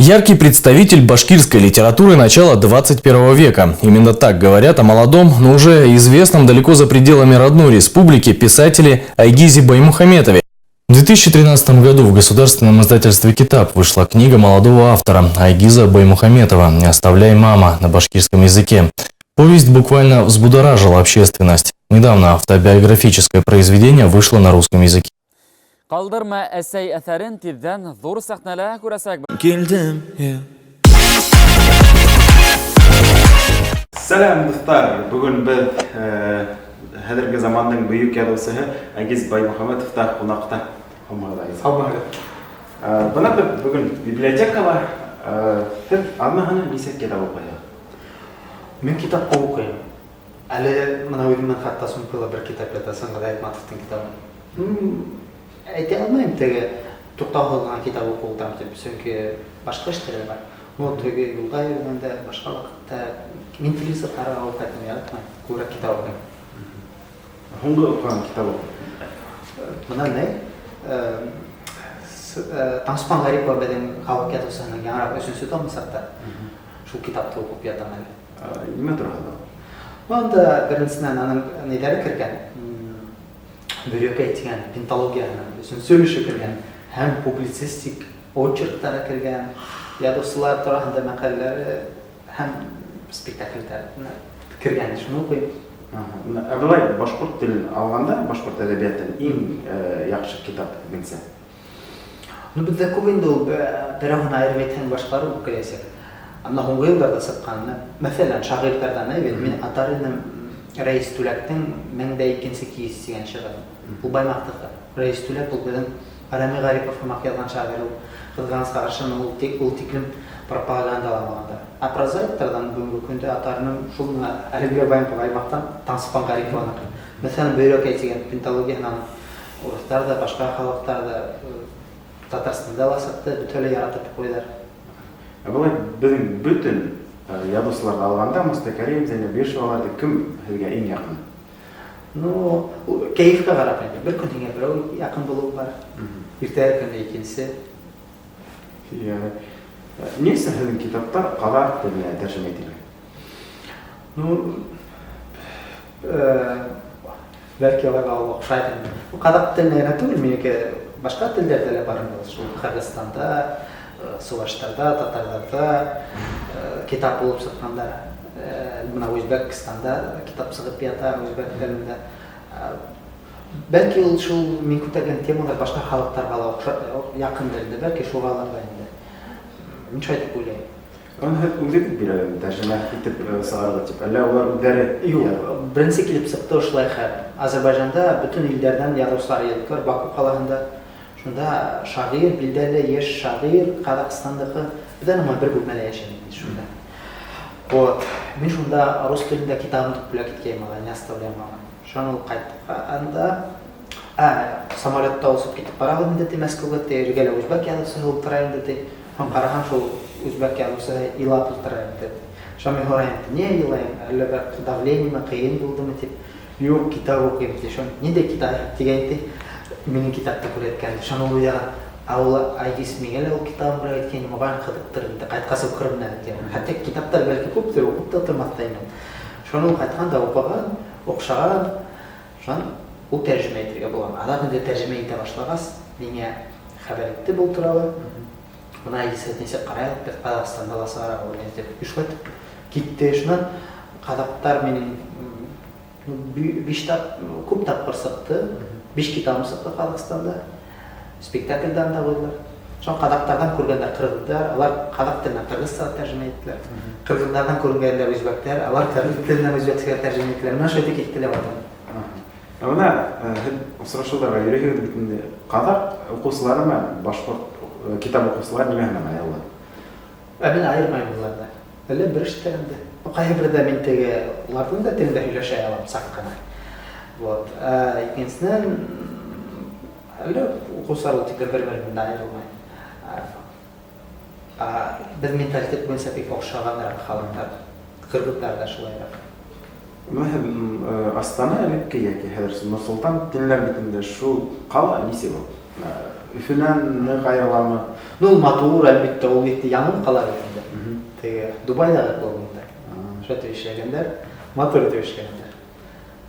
Яркий представитель башкирской литературы начала 21 века. Именно так говорят о молодом, но уже известном далеко за пределами родной республики писателе Айгизе Баймухаметове. В 2013 году в государственном издательстве «Китап» вышла книга молодого автора Айгиза Баймухаметова «Не оставляй мама» на башкирском языке. Повесть буквально взбудоражила общественность. Недавно автобиографическое произведение вышло на русском языке. Ҡалдырма әсәй әҫәрен тиҙҙән ҙур сәхнәлә күрәсәкбеҙ. Килдем, yeah. Сәләм, дуҫтар! Бөгөн беҙ хәҙерге замандың бөйөк яҙыусыһы Айгиз Баймөхәмәтовта ҡунаҡта. Һаумыһығыҙ, Айгиз. Һаумыһығыҙ. Бына беҙ бөгөн библиотекала. Һеҙ аҙнаһына нисә китап уҡыйһығыҙ? Мин китап күп уҡыйым. Әле бына үҙемдең хатта сумкала бер китап ята, Сыңғыҙ Айтматовтың китабы. Әйтә алмайым теге туҡтауһыҙ ғына китап уҡып ултырам тип, сөнки башҡа эштәр ҙә бар. Но теге юлда йөрөгәндә, башҡа ваҡытта мин телевизор ҡарарға ул яратмайым, күберәк китап уҡыйым. Һуңғы уҡыған китабы? Бына ни? Таңсыпан Ғарипова беҙҙең халыҡ яҙыусыһының яңыраҡ өсөнсө томы сыҡты. Шул китапты уҡып ятам әле. Нимә тураһында? Унда беренсенән аның ниҙәре кергән, Бөйрәкәй тигән пенталогияһының өсөнсө өлөшө кергән һәм публицистик очерктары кергән, яҙыусылар тураһында мәҡәләләре һәм спектаклдәр кергән. Шуны уҡыйым. Ә былай башҡорт телен алғанда, башҡорт әҙәбиәтен иң яҡшы китап һеҙҙеңсә? Ну, беҙҙә күп инде ул, берәүһен айырып әйтһәң, башҡалар үпкәләйәсәк. Ә бына һуңғы йылдарҙа сыҡҡан, мәҫәлән, шағирҙарҙан, әйбәт, мин атар инем Рәис Түләктең 1002-нсе кис тигән шиғырын. Ул Баймаҡтыҡы. Рәис Түләк ул беҙҙең Рәми Ғарипов һымаҡ яҙған шағир ул. Ҡыҙғанысҡа ҡаршы, ул тик ул тиклем пропагандаламағандар. Ә прозаиктарҙан бөгөнгө көндә атар инем шул бына әлеге Баймаҡтан Таңсыпан Ғарипованыҡы. Мәҫәлән, Бөйрәкәй тигән пенталогияһынан урыҫтар ҙа, башҡа халыҡтар ҙа, Татарстанда ла сыҡты, бөтә лә яратып уҡыйҙар. Ә былай беҙҙең бөтөн яҙыусыларҙы алғанда, Мостай Кәрим, Зәйнәб Бишеваларҙы кем һеҙгә иң яҡын? Ну, кәйефкә ҡарап инде. Бер көн һиңә берәү яҡын булыуы бар. Иртәгә көнгә икенсе. Ни өсөн һеҙҙең китаптар ҡаҙаҡ теленә тәржемә ителгән? Ну, бәлки уларға ул оҡшайҙыр инде. Ул ҡаҙаҡ теленә генә түгел, минеке башҡа телдәрҙә лә бар инде. Шул Ҡырғыҙстанда, суваштарҙа, татарҙарҙа китап булып сыҡҡандар. Бына Үзбәкстанда китап сығып ята үзбәк телендә. Бәлки ул шул мин күтәргән темалар башҡа халыҡтарға ла яҡындыр инде, бәлки шуғалыр ҙа инде. Мин шулай тип уйлайым. Уны һеҙ үҙегеҙ бирәгеҙ тәржемә итеп сығарырға тип, әллә улар үҙҙәре? Юҡ, беренсе килеп сыҡты ошолай хәл. Азербайжанда бөтөн илдәрҙән яҙыусылар йыйылдылар Баку ҡалаһында. Шунда шағир, билдәле йәш шағир Ҡаҙағстандыҡы, беҙ аның менән бер бүлмәлә йәшәнек инде шунда. Вот. Мин шунда рус телендә китабымды бүләк иткәйнем уға, не оставляй мама. Шунан ул ҡайтҡанда, самолетта осоп китеп барабыҙ инде ти Мәскәүгә, ти, эргәлә үзбәк яҙыусыһы ултыра инде ти. Һәм ҡараһам, шул үзбәк яҙыусыһы илап ултыра инде. Шунан мин һорайым, ниңә илайың? Әллә бер давлениемы, ҡыйын булдымы тип. Юҡ, китап уҡыйым ти. Шунан ниндәй китап тигән ти. Минең китапты күрһәткән. Шунан ул уйлаған, ә ул Айгиз миңә лә ул китабын бүләк иткән, моғайын ҡыҙыҡтыр инде, ҡайтҡас уҡырмын әле тигән. Хатта китаптар бәлки күптер, уҡып та тормаҫ та инем. Шунан ул ҡайтҡан да уҡыған, оҡшаған. Шунан ул тәржемә итергә булған. Аҙаҡ инде тәржемә итә башлағас, миңә хәбәр итте был турала. Бына Айгиз нисек ҡарайыҡ, беҙ Ҡаҙағстанда ла сығара уйлайбыҙ тип. Шулай итеп китте. Шунан ҡаҙаҡтар минең, биш тап, күп тапҡыр сыҡты. Биш китабым сыҡты Ҡаҙағстанда. Спектакльдән дә ҡуйҙылар. Шунан ҡаҙаҡтарҙан күргәндәр ҡырғыҙҙар, улар ҡаҙаҡ теленән ҡырғыҙса тәржемә иттеләр. Ҡырғыҙҙарҙан күргәндәр үзбәктәр, улар ҡырғыҙ теленән үзбәксә тәржемә иттеләр. Бына шулай итеп китте лә барҙы. Ә бына һеҙ осрашыуҙарға йөрөйһөгөҙ бит инде. Ҡаҙаҡ уҡыусылары менән башҡорт китап уҡыусылары нимә менән айырыла? Ә мин айырмайым уларҙы. Әллә бер эштәр инде. Ҡайһы берҙә мин теге уларҙың да телендә һөйләшә алам саҡ ҡына. Вот. Ә икенсенән, әллә уҡыусылар ул тиклем бер-береһенән айырылмай. Беҙ менталитет буйынса бик оҡшағаныраҡ халыҡтар. Ҡырғыҙҙар ҙа шулайыраҡ. Бына һеҙ, Астана элекке йәки хәҙер Нур-Солтан тинеләр бит инде, шул ҡала нисек ул? Өфөнән ныҡ айырыламы? Ну, ул матур, әлбиттә, ул бит яңы ҡала бит инде. Теге Дубайҙағы кеүек инде. Шулай итеп эшләгәндәр, матур итеп эшләгәндәр.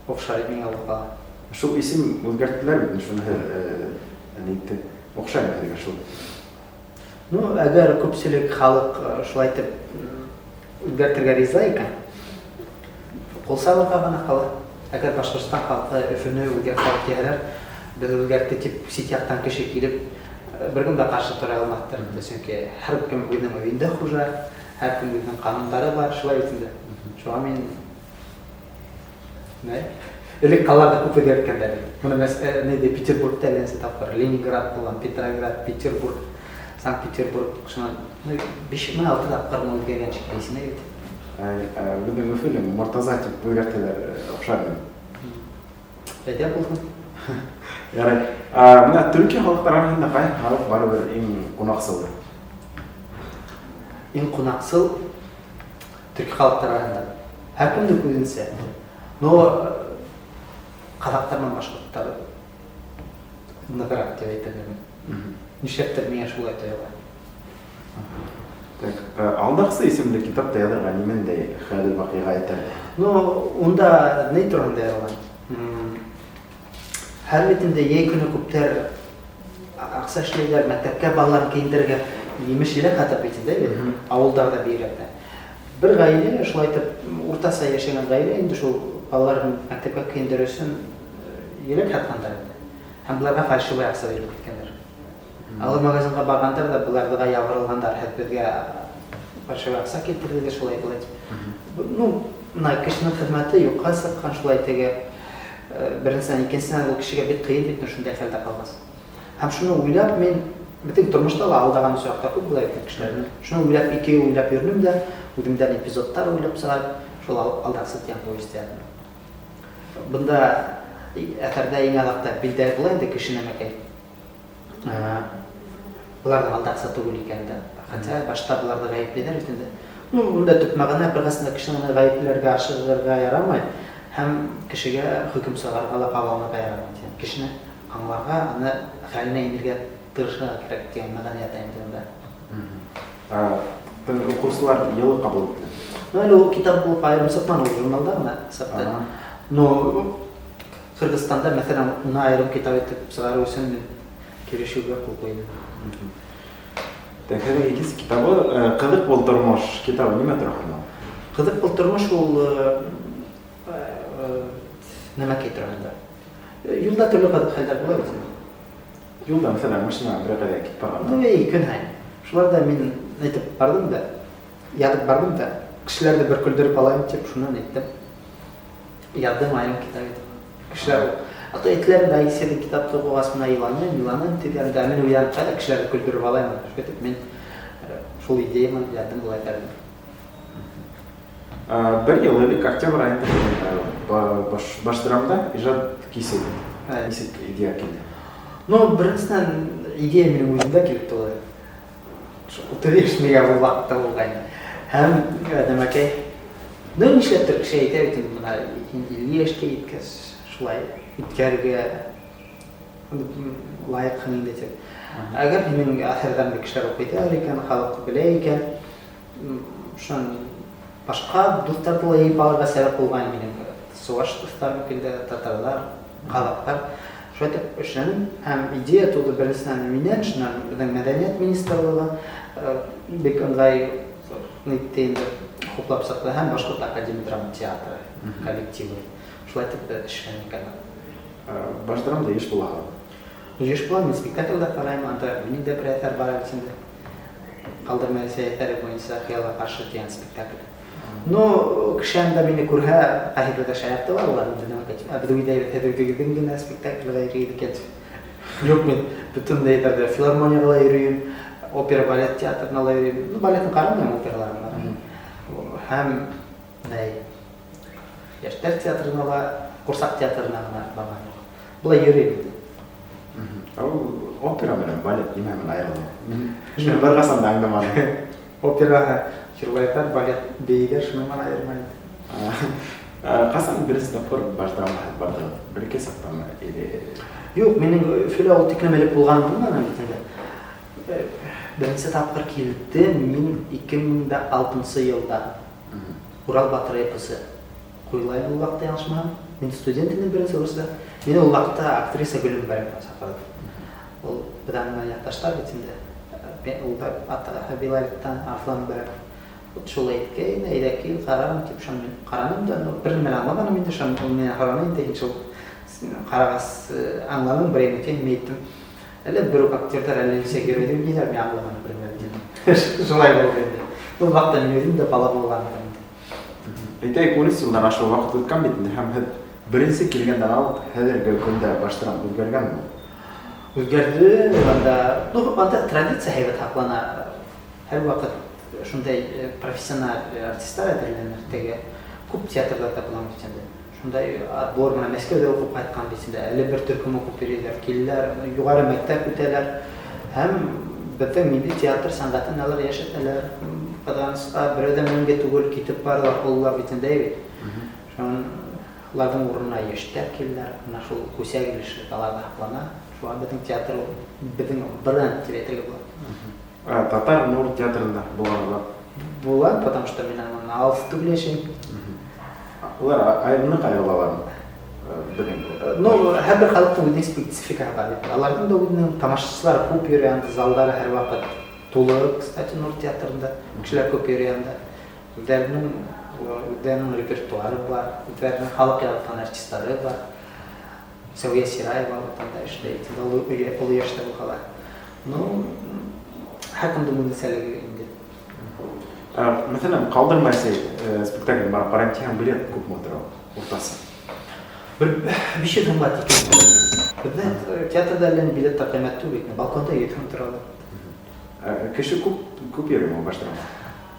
Оҡшай миңә ул ҡала. Шул исем үҙгәрттеләр бит, шуныһы нитте. Оҡшаймы һеҙгә шул? Ну, әгәр күпселек халыҡ шулай итеп үҙгәртергә риза икән, ҡул салырға ғына ҡала. Әгәр Башҡортостан халҡы Өфөнө үҙгәртә тиһәләр, беҙ үҙгәртте тип сит яҡтан кеше килеп, бер кем дә ҡаршы тора алмаҫтыр. Сөнки һәр кем үҙенең өйөндә хужа, һәр кем үҙенең ҡанундары бар, шулай бит инде. Шуға мин не? Элек ҡалаларҙы күп үҙгәрткәндәр. Бына нейҙе Петербургта беренсе тапҡыр, Ленинград булған, Петроград, Петербург, Санкт-Петербург, шунан 5-6 тапҡыр үҙгәргән шикелле исеме бит. Беҙҙең Өфөлә Мортаза тип үҙгәртәләр, оҡшаймы? Әйҙә булһын. Ярай. Бына төрки халыҡтар араһында ҡайһы халыҡ барыбер иң ҡунаҡсыл? Иң ҡунаҡсыл төрки халыҡтар араһында. Һәр кемдең үҙенсә. Но ҡаҙаҡтар менән башҡорттар нығыраҡ тип әйтер инем. Нишләптер миңә шулай тойола. Так, Алдаҡсы исемле китапта яҙырға нимәндәй хәл ваҡиға этәрҙе? Ну, унда ни тураһында яҙылған? Һәр бит инде йәй көнө күптәр аҡса эшләйҙәр, мәктәпкә балаларын кейендерергә емеш-еләк һатып бит инде, бит? Ауылдарҙа бигерәк тә. Бер ғаилә шулай итеп уртаса йәшәгән ғаилә инде шул балаларын мәктәпкә кейендерер өсөн еләк һатҡандар инде. Һәм быларға фальшивый аҡса биреп киткәндәр. Алар магазинға барғандар ҙа быларҙыға ябырылғандар, һеҙ беҙгә фальшивый аҡса килтерҙегеҙ, шулай былай тип. Ну, бына кешенең хеҙмәте юҡҡа сыҡҡан шулай теге, беренсенән, икенсенән ул кешегә бик ҡыйын бит шундай хәлдә ҡалғас. Һәм шуны уйлап мин бөтөн тормошта ла алдаған осраҡтар күп була бит кешеләрҙе. Шуны уйлап, ике йыл уйлап йөрөнөм дә, үҙемдән эпизодтар уйлап сығарып, шул алдаҡсы тигән повесть яҙҙым. Бында әҫәрҙә иң аҙаҡта билдәле була инде кеше нәмәкәй. Быларҙың алдаҡсы түгел икән дә. Хотя башта быларҙы ғәйепләйҙәр бит инде. Ну, унда төп мәғәнә бер ҡасан да кешене ғәйепләргә ашығырға ярамай һәм кешегә хөкөм сығарырға ла ҡабаланырға ярамай тигән. Кешене аңларға, аны хәленә инергә тырышырға кәрәк тигән мәғәнә ята инде унда. Уҡыусылар йылы ҡабул итте. Ну, әле ул китап булып айырым сыҡманы, ул журналда ғына сыҡты. Но Ҡырғыҙстанда, мәҫәлән, уны айырым китап итеп сығарыу өсөн мин килешеүгә ҡул ҡуйҙым. Так, һеҙҙең икенсе китабы, Ҡыҙыҡ был тормош китабы нимә тураһында? Ҡыҙыҡ был тормош ул, нәмәкәй тураһында. Юлда төрлө ҡыҙыҡ хәлдәр була бит. Юлда, мәҫәлән, машина бер ҡайҙа китеп барғанда. Ну, эй, көн һайын. Шулар да мин әйтеп барҙым да, яҙып барҙым да, кешеләрҙе бер көлдөрөп алайым тип шунан әйттем. Яҙҙым айырым китап итеп. Кешеләр ата әйтеләр дә, исәнлек китапты уҡығас, бына иланым, иланым тигән дә, мин уйланып ҡайҙа кешеләрҙе көлдөрөп алайым. Шулай итеп мин шул идея менән яҙҙым был әҫәрҙе. Бер йыл элек октябрь айында Башдрамда ижад кисә. Нисек идея килде? Ну, беренсенән идея минең үҙемдә килеп тыуҙы. Утыҙ йәш миңә ул ваҡытта булғайны. Һәм нәмәкәй, ну, нишләптер кеше әйтә бит инде, бына һин илле йәшкә еткәс, шулай үткәрергә лайыҡһың инде тип. Әгәр һинең әҫәрҙәреңде кешеләр уҡыйҙар икән, халыҡ белә икән, шунан башҡа дуҫтарҙы ла йыйып алырға сәбәп булған минең сыуаш дуҫтарым килде, татарҙар, ҡаҙаҡтар. Шулай итеп эшләнем һәм идея тыуҙы беренсенән минән, шунан беҙҙең мәҙәниәт министрлығы бик ыңғай нитте инде, хуплап сыҡты һәм Башҡорт академия драма театры коллективы. Шулай итеп эшләнек әле. Башдрамда йыш булаһығыҙ? Йыш була, мин спектакльдә ҡарайым, анда минең дә бер әҫәр бар бит инде. Ҡалдырма әсәй әҫәре буйынса Хыялға ҡаршы тигән спектакль. Ну, кеше анда мине күрһә, ҡайһы берҙә шаяртып ала, улар инде нәмәкәй тип, ә беҙ уйлайбыҙ, һеҙ үҙегеҙҙең генә спектакльгә йөрөйҙө икән тип. Юҡ, мин бөтөнләй ҙә филармонияға ла йөрөйөм, опера балет театрына ла йөрөйөм. Ну, балетын ҡарамайым, операларын ҡарайым. Һәм ни, йәштәр театрына ла, ҡурсаҡ театрына ғына барған юҡ. Былай йөрөйөм инде. Ә ул опера менән балет нимә менән айырыла? Мин бер ҡасан да аңламаным. Опера йырлайҙар, балет бейейҙәр, шуның менән айырмайым. Ҡасан беренсе тапҡыр Башдрамға барҙығыҙ? Бер Бәләкәй саҡтамы или? Юҡ, минең Өфөлә ул тиклем элек булғаным булманы бит инде. Беренсе тапҡыр килдем мин 2006 йылда. Урал батыр эпосы ҡуйыла ул ваҡытта, яңылышмаһам. Мин студент инем беренсе курста. Мине ул ваҡытта актриса Гөлүм Бәрәкова саҡырҙы. Ул беҙҙең менән яҡташтар бит инде. Ул да атаһы Белореттан, Арыҫлан Бәрәков. Вот шул әйткәйне, әйҙә кил, ҡарарым тип, шуны мин ҡараным да, но бер нимә лә аңламаным инде, шуны ул минән һораны инде, һин шул ҡарағас аңланың, бер әйткән, мин әйттем. Әле бер үк актерҙар, әллә нисә геройҙы уйнайҙар, мин аңламаным бер нимә тип. Шулай булды инде. Был ваҡытта мин үҙем дә бала булғанмын инде. Әйтәйек, 13 йылдан ашыу ваҡыт үткән бит инде, һәм һеҙ беренсе килгәндән алып хәҙерге көндә баштаран үҙгәргәнме? Үҙгәрҙе, анда, ну, анда традиция һәйбәт һаҡлана. Һәр ваҡыт шундай профессиональ артисттар әҙерләнә, теге күп театрҙарҙа булам бит инде. Шундай отбор менән Мәскәүҙә уҡып ҡайтҡан бит инде. Әле бер төркөм уҡып йөрөйҙәр, киләләр, юғары мәктәп үтәләр. Һәм беҙҙең милли театр сәнғәтен алар йәшәтәләр. Ҡыҙғанысҡа, берәү ҙә мәңге түгел, китеп баралар, ололар бит инде, бит. Шунан уларҙың урынына йәштәр киләләр. Бына шул күсә килеше аларҙа һаҡлана. Шуға беҙҙең театр ул беҙҙең бренд тип әйтергә була. Татар Нур театрында булған бар? Була, потому что мин анан алыҫ түгел йәшәйем. Улар ныҡ айырылалармы? Беҙҙең. Ну, һәр бер халыҡтың үҙенең спецификаһы бар бит. Аларҙың да үҙенең тамашасылары күп йөрөй анда, залдары һәр ваҡыт тулы, кстати, Нур театрында кешеләр күп йөрөй анда. Үҙҙәренең репертуары бар, үҙҙәренең халыҡ яратҡан артисттары бар. Сәүиә Сираева вот анда эшләй, оло йәштә булһа ла. Ну, һәр кемдең үҙенсәлеге инде. Мәҫәлән, Ҡалдырма әсәй спектаклен барып ҡарайым тиһәң, билет күпме тора уртаса? Бер 500 һумға тиклем. Беҙҙә театрҙа әллә ни билеттар ҡиммәт түгел, балконда 100 һум торалар. Кеше күп йөрөймө баштан?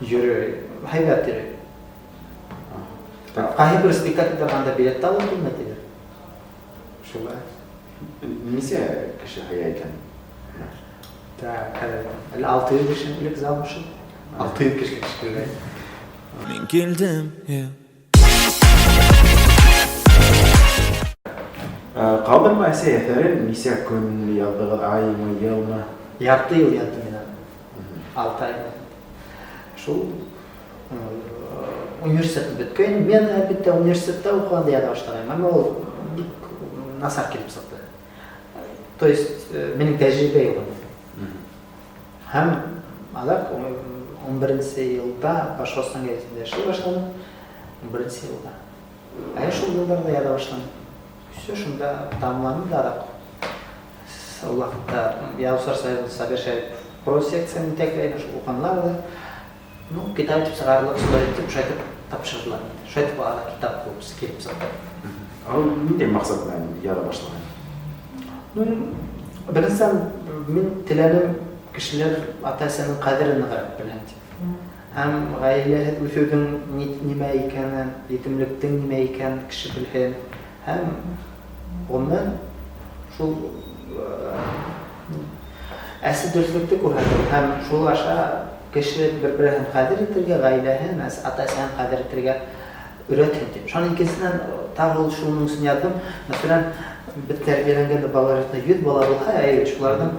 Йөрөй, һәйбәт йөрөй. Ҡайһы бер спектаклдәр анда билет алып ҡиммәт ине. Шулай. Нисә кеше һыя икән? Так, әле 600 кеше элек зал буш. 600 кеше кергән. Мин килдем, yeah. Ҡалдырма әсәй әҫәрен нисә көн яҙҙығыҙ, аймы, йылмы? Ярты йыл яҙҙым мин аны. 6 ай. Шул университетты бөткәйнем. Мин, әлбиттә, университетта уҡығанда яҙа башлағайным. Әммә ул бик насар килеп сыҡты. То есть, минең тәжрибә юҡ ине. Һәм аҙаҡ ун беренсе йылда Башҡортостан гәзитендә эшләй башланым. Ун беренсе йылда. Ә шул йылдарҙа яҙа башланым. Все шунда тамамланым да аҙаҡ. Ул ваҡытта Яҙыусылар союзында Сабир Шәрипов проза секцияһын етәкләй, шул уҡынылар ҙа. Ну, китап итеп сығарылып, шулай итеп, шулай итеп тапшырҙылар. Шулай итеп аҙаҡ китап булып килеп сыҡты. Ул ниндәй маҡсат менән яҙа башлаған? Ну, беренсән, мин теләнем кешеләр ата-әсәнең ҡәҙерен нығыраҡ белһен тип. Һәм ғаиләһеҙ үҫеүҙең нимә икәнен, етемлектең нимә икәнен кеше белһен. Һәм ғөмүмән шул әсе дөрөҫлөктө күрһәтеү һәм шул аша кеше бер-береһен ҡәҙер итергә, ғаиләһен, ата-әсәһен ҡәҙер итергә өйрәтһен тип. Шуның икенсенән, тағы ул шуның өсөн яҙҙым. Мәҫәлән, беҙ тәрбиәләнгәндә балалар йортонда 100 бала булһа, әйе, шуларҙың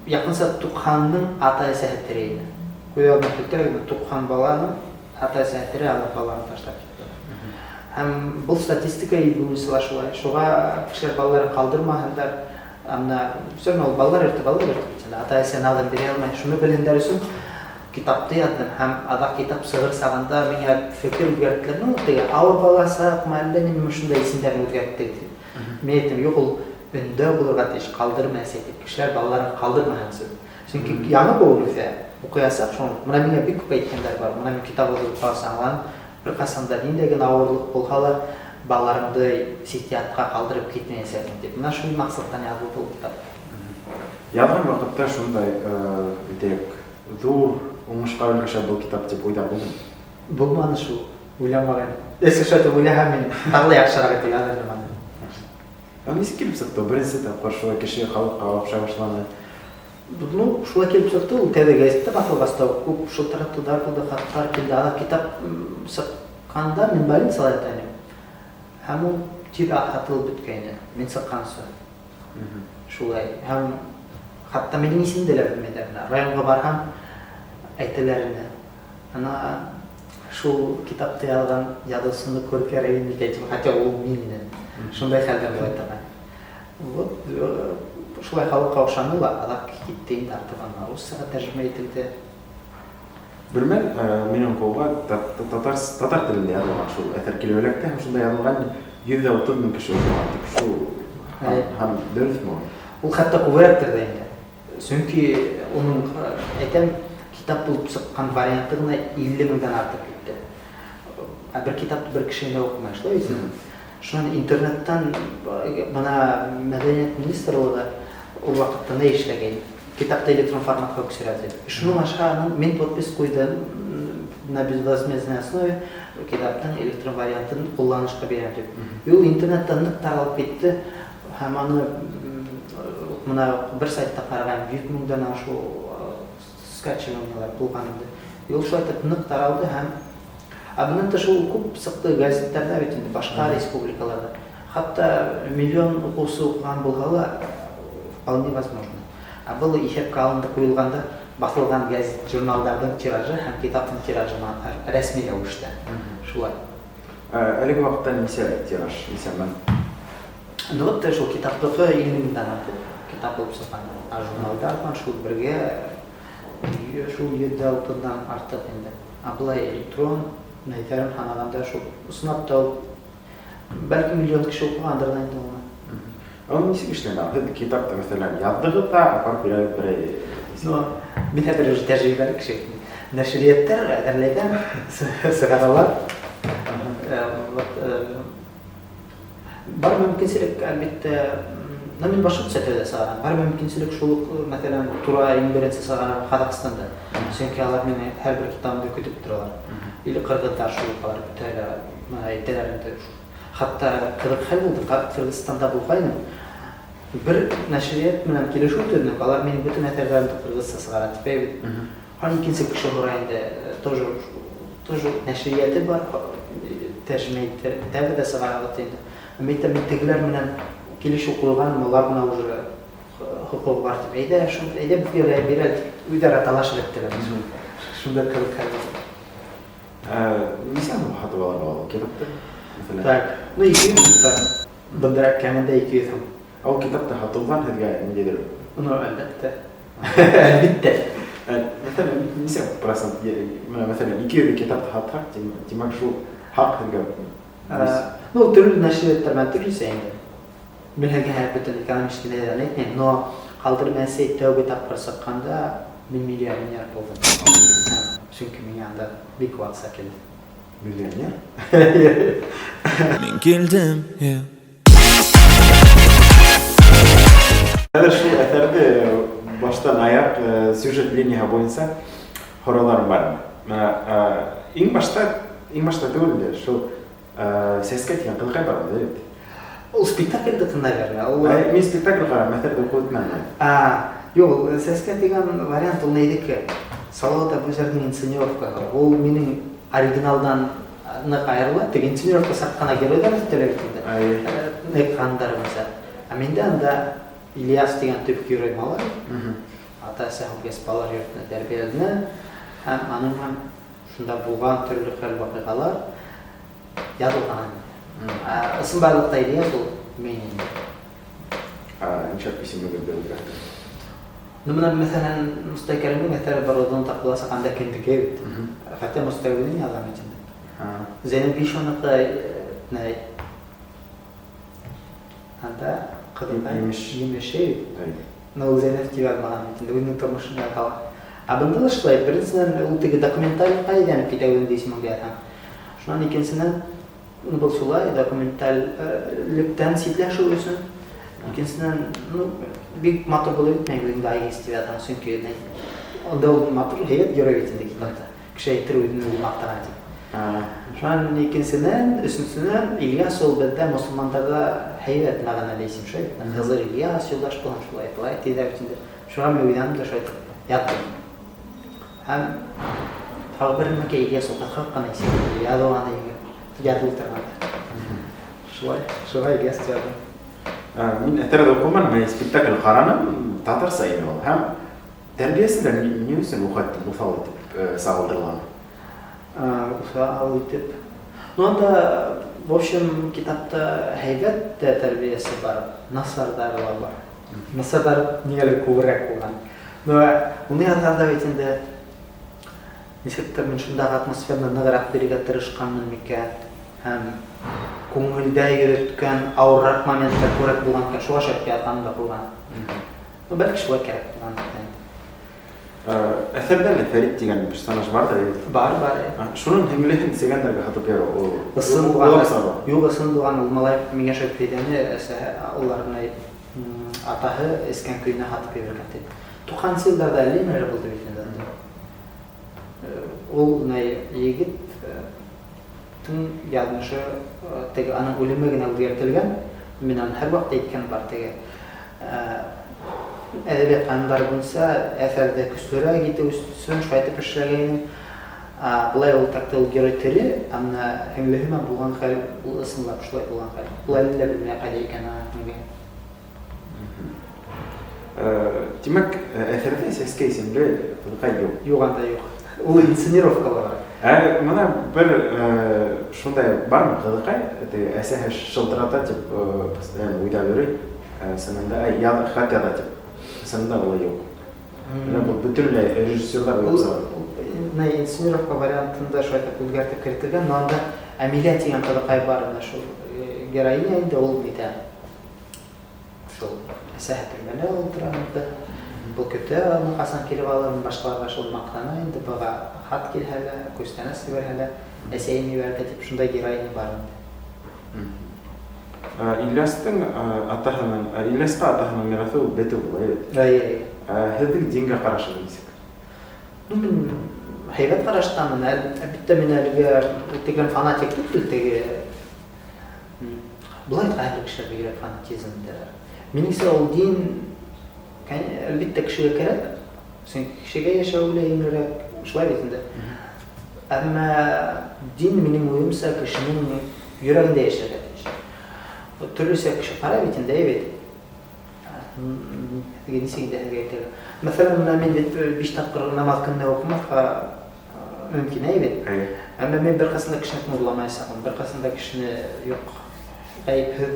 яҡынса туҡһанының ата-әсәһе тере ине. Күҙ алдына килтерегеҙ, туҡһан баланың ата-әсәһе тере, алар балаларын ташлап китте. Һәм был статистика буйынса ла шулай. Шуға кешеләр балаларын ҡалдырмаһындар. Әммә все равно ул балалар йорто, балалар йорто бит инде. Ата-әсәне алып бирә алмай. Шуны белһендәр өсөн китапты яҙҙым. Һәм аҙаҡ китап сығыр сағында миңә фекер үҙгәрттеләр. Ну, теге ауыр баласаҡ, әллә нимә шундай исемдәрен үҙгәртте тип. Мин әйттем, юҡ, ул өндәү булырға тейеш, ҡалдырма әсәй тип. Кешеләр балаларын ҡалдырмаһын өсөн. Сөнки яңы быуын үҫә, уҡыясаҡ, шуны. Бына миңә бик күп әйткәндәр бар. Бына мин китап уҡып ҡалсам, аңланым. Бер ҡасан да ниндәй генә ауырлыҡ булһа ла, балаларыңды сит-ятҡа ҡалдырып китмәйәсәкмен тип. Бына шул маҡсаттан яҙылды ул китап. Яҙған ваҡытта шундай, әйтәйек, ҙур уңышҡа өлгәшә был китап тип уйҙар булдымы? Булманы шул, уйламаған. Если что, это уйлаһам, мин тағы ла яҡшыраҡ итеп яҙыр инем аны. Ә нисек килеп сыҡты? Беренсе тапҡыр шулай кеше халыҡҡа оҡшай башланы. Ну, шулай килеп сыҡты, ул тәүҙә гәзиттә баҫылғас та күп шылтыратыуҙар булды, хаттар килде. Аҙаҡ китап сыҡҡанда мин больницала ята инем. Һәм ул Тиҙ һатылып бөткәйне, мин сыҡҡансы. Шулай. Һәм хатта минең исемде лә белмәйҙәр. Районға барһам, әйтәләр ине. Ана шул китапты яҙған яҙыусыны күреп ярай икән тип, хотя ул мин ине. Шундай хәлдәр була торған. Вот шулай халыҡҡа оҡшаны ла, аҙаҡ китте инде артабан руссаға тәржемә ителде. Бер мәл минең ҡулға татар телендә яҙылған шул әҫәр килеп эләкте, һәм шунда яҙылған 130 мең кеше уҡыған тип, шул һәм дөрөҫмө ул? Ул хатта күберәктер ҙә инде. Сөнки уның, әйтәм, китап булып сыҡҡан варианты ғына 50 меңдән артып китте. Ә бер китапты бер кеше генә уҡымай, шулай бит? Шунан интернеттан бына мәҙәниәт министрлығы ул ваҡытта ни эшләгән? Китапты электрон форматҡа күсерә тип. Шуның аша мин подпись ҡуйҙым на безвозмездной основе китаптың электрон вариантын ҡулланышҡа бирәм тип. И ул интернеттан ныҡ таралып китте һәм аны бына бер сайтта ҡараған 100 меңдән ашыу скачиваниелар булған инде. И ул шулай итеп ныҡ таралды һәм ә бынан тыш ул күп сыҡты газеттарҙа бит инде, башҡа республикаларҙа. Хатта миллион уҡыусы уҡыған булһа ла вполне возможно. Ә был иҫәпкә алынды ҡуйылғанда баҫылған газет, журналдарҙың тиражы һәм китаптың тиражы рәсми рәүештә. Шулай. Әлеге ваҡытта нисә тираж, нисә мең? Ну вот шул китаптыҡы 50 меңдән артыҡ китап булып сыҡҡан. Ә журналдар шул бергә шул 130-дан артыҡ инде. Ә былай электрон нәйҙәрен һанағанда шул ысынлап та ул бәлки миллион кеше уҡығандыр ҙа инде уны. Ул нисек эшләнә? Һеҙ китапты, мәҫәлән, яҙҙығыҙ ҙа, апарып бирәгеҙ берәй. Ну, мин хәҙер уже тәжрибәле кеше. Нәшриәттәр әҙерләйҙәр, сығаралар. Вот, бар мөмкинселек, әлбиттә, но мин башҡортса тәүҙә сығарам. Бар мөмкинселек шул уҡ, мәҫәлән, тура иң беренсе сығарам Ҡаҙағстанда. Сөнки алар мине һәр бер китабымды көтөп торалар. Или ҡырғыҙҙар шул уҡ, алар көтәләр, бына әйтәләр инде. Хатта ҡыҙыҡ хәл булды, Ҡырғыҙстанда булғайным. Бер нәшриәт менән килешеү төҙөнөк, алар минең бөтөн әҫәрҙәремде ҡырғыҙса сығара тип әйбит. Һәм икенсе кеше һорай инде, тоже нәшриәте бар, тәржемә итәбеҙ ҙә сығарабыҙ инде. Мин әйтәм, мин тегеләр менән килешеү ҡуйғанмын, улар менән уже хоҡуғы бар тип. Әйҙә, шул, әйҙә беҙгә бирә, үҙ-ара талашып бөттөләр. Шундай ҡыҙыҡ хәл булды. Нисә һум һатып алырға ул китапты? Мәҫәлән? Так, ну, 200 һум. Бындыраҡ кәмендә 200 һум. Ә ул китапты һатылған һеҙгә ниндәйҙер? Ну, әлбиттә. Әлбиттә. Мәҫәлән, нисә процент? Менә, мәҫәлән, 200 китапты һатһаҡ, тимәк, шул хаҡ һеҙгә. Ну, төрлө нәшриәттәр менән төрлөсә инде. Мин һеҙгә һәр бөтөн экономический нәҙәрен әйтмәйем, но ҡалдырып әсәй тәүге тапҡыр сыҡҡанда мин миллионер булдым. Сөнки миңә анда бик күп аҡса килде. Миллионер? Мин килдем, yeah. Хәҙер шул әҫәрҙе баштан аяҡ сюжет линияһы буйынса һорауҙарым бар. Менә, иң башта, иң башта түгел инде, шул Сәскә тигән ҡыҙыҡай бар инде, бит. Ул спектакльдеке, наверное. Ул Ә, мин спектакль ҡарам, әҫәрҙе уҡып бөтмәнем. А, юҡ, Сәскә тигән вариант ул нейҙеке? Салауат Әбүзәрҙең инсценировкаһы. Ул минең оригиналдан ныҡ айырыла. Теге инсценировка саҡ ҡына геройҙар өҫтәлә бит инде. Ныҡ ҡандар буйынса. Ә миндә анда Ильяс тигән төп герой малай. Ата-әсә үлгәс балалар йортона тәрбиәләнә һәм аның менән шунда булған төрлө хәл-ваҡиғалар яҙылған. Ә, ысынбарлыҡта Ильяс ул мин инде. Ә, нисек исемегеҙҙе үҙгәрттегеҙ? Ну, бына, мәҫәлән, Мостай Кәримдең әҫәре бар, оҙон тап буласаҡ, анда кемдеке бит. Хатта Мостай үҙенең яҙған бит инде. Зәйнәб Бишоныҡы, ни? Анда ҡыҙыҡай Емеш. Емеше бит. Әй. Но ул Зәйнәб тип яҙмаған бит инде, үҙенең тормошон яҙған. Ә бында ла шулай, беренсенән, ул теге документальға әйләнеп китә үҙенең исемеңдә яҙһаң. Шунан икенсенән, был шулай документальлектән ситләшеү өсөн. Икенсенән, ну, бик матур булып бөтмәй үҙеңде Айгиз тип яҙһаң, сөнки ни, унда ул матур һәйбәт герой бит инде китапта. Кеше әйтер үҙен үҙе маҡтаған тип. Шунан икенсенән, өсөнсөнән, Ильяс ул беҙҙә мосолмандарҙа һәйбәт мәғәнәле исем шул. Хызыр Ильяс юлдаш булған шулай былай тиҙәр бит инде. Шуға мин уйланым да шулай итеп яҙҙым. Һәм тағы бер нәмәкәй Ильяс ул ҡыҫҡа ҡына исем яҙыу аны яҙылып торғанда. Шулай, шуға Ильяс яҙҙым. Мин әҫәрҙе уҡыманым, мин спектакль ҡараным, татарса ине ул. Һәм тәрбиәселәр ни өсөн уҫал итеп сағылдырылған? Уҫал итеп. Ну, анда, в общем, китапта һәйбәт тә тәрбиәсе бар, насарҙары ла бар. Насарҙар ниңәлер күберәк булған. Но уны яҙғанда бит инде нисектер мин шундағы атмосфераны нығыраҡ бирергә тырышҡанмын микән, һәм күңелдә йөрөткән ауырыраҡ моменттар күберәк булған икән, шуға шәп яҙғаным да булған. Ну, бәлки шулай кәрәк булған икән. Әҫәрҙә лә Фәрит тигән персонаж барҙыр бит? Бар, бар. Шуның һеңлеһен цыгандарға һатып ебәрә, ул Ысын ул булған. аҡса. Юҡ, ысын булған ул малай миңә шәп әйткәне, әсәһе уларның атаһы эскән көйөнә һатып ебәргән тип. Туҡһанынсы йылдарҙа әллә нимәләр булды бит инде анда. Ул егет тың яҙмышы, теге аның үлеме генә үҙгәртелгән. Мин аны һәр ваҡыт әйткән бар, теге әҙәбиәт ҡанундары буйынса әҫәрҙе көслөрәк итеү өсөн шулай итеп эшләгәйне. Былай ул такта ул герой тере, ә мына һеңлеһе менән булған хәл, ул ысынлап шулай булған хәл. Ул әле лә белмәй ҡайҙа икән аның һеңлеһе. Тимәк, әҫәрҙә Сәскә исемле ҡыҙыҡай юҡ. Юҡ, анда юҡ. Ул инсценировкалар. Мына бер шундай бармы ҡыҙыҡай, теге әсәһе шылтырата тип, постоянно уйҙап йөрөй, сынында, хат яҙа тип. Сынында улай юҡ. Менә был бөтөнләй режиссерҙар Ул уйлап сығарған. Мына инсценировка вариантында шулай итеп үҙгәртеп кертелгән, но анда Әмилә тигән ҡыҙыҡай бар, менә шул героиня инде ул нитә. Шул әсәһе төрмәлә ултыра инде. Был көтә аны ҡасан килеп алыр, башҡаларға шул маҡтана инде, быға хат килһә лә, күстәнәс ебәрһә лә, әсәйем ебәрҙе тип шундай героиня бар инде. Ильястың атаһының, Ильясҡа атаһының мираҫы ул бөтөү була, әйе? Әйе, әйе. Һеҙҙең дингә ҡарашығыҙ нисек? Ну, мин һәйбәт ҡараштамын. Әлбиттә, мин әлегә тигән фанатик түгел, теге былай ҡайһы кешеләр бигерәк фанатизм итәләр. Минеңсә, ул дин, әлбиттә, кешегә кәрәк. Сөнки кешегә йәшәү лә еңелерәк, шулай бит инде. Әммә дин, минең уйымса, кешенең йөрәгендә йәшәргә тейеш. Төрлөсә кеше ҡарай бит инде, әйе бит. Теге нисек инде һеҙгә әйтергә? Мәҫәлән, мына мин бит 5 тапҡыр намаҙ көнөнә уҡымаҫҡа мөмкин, әйе бит? Әйе. Әммә мин бер ҡасан да кешене урламаясаҡмын, бер ҡасан да кешене юҡ, ғәйепһеҙ,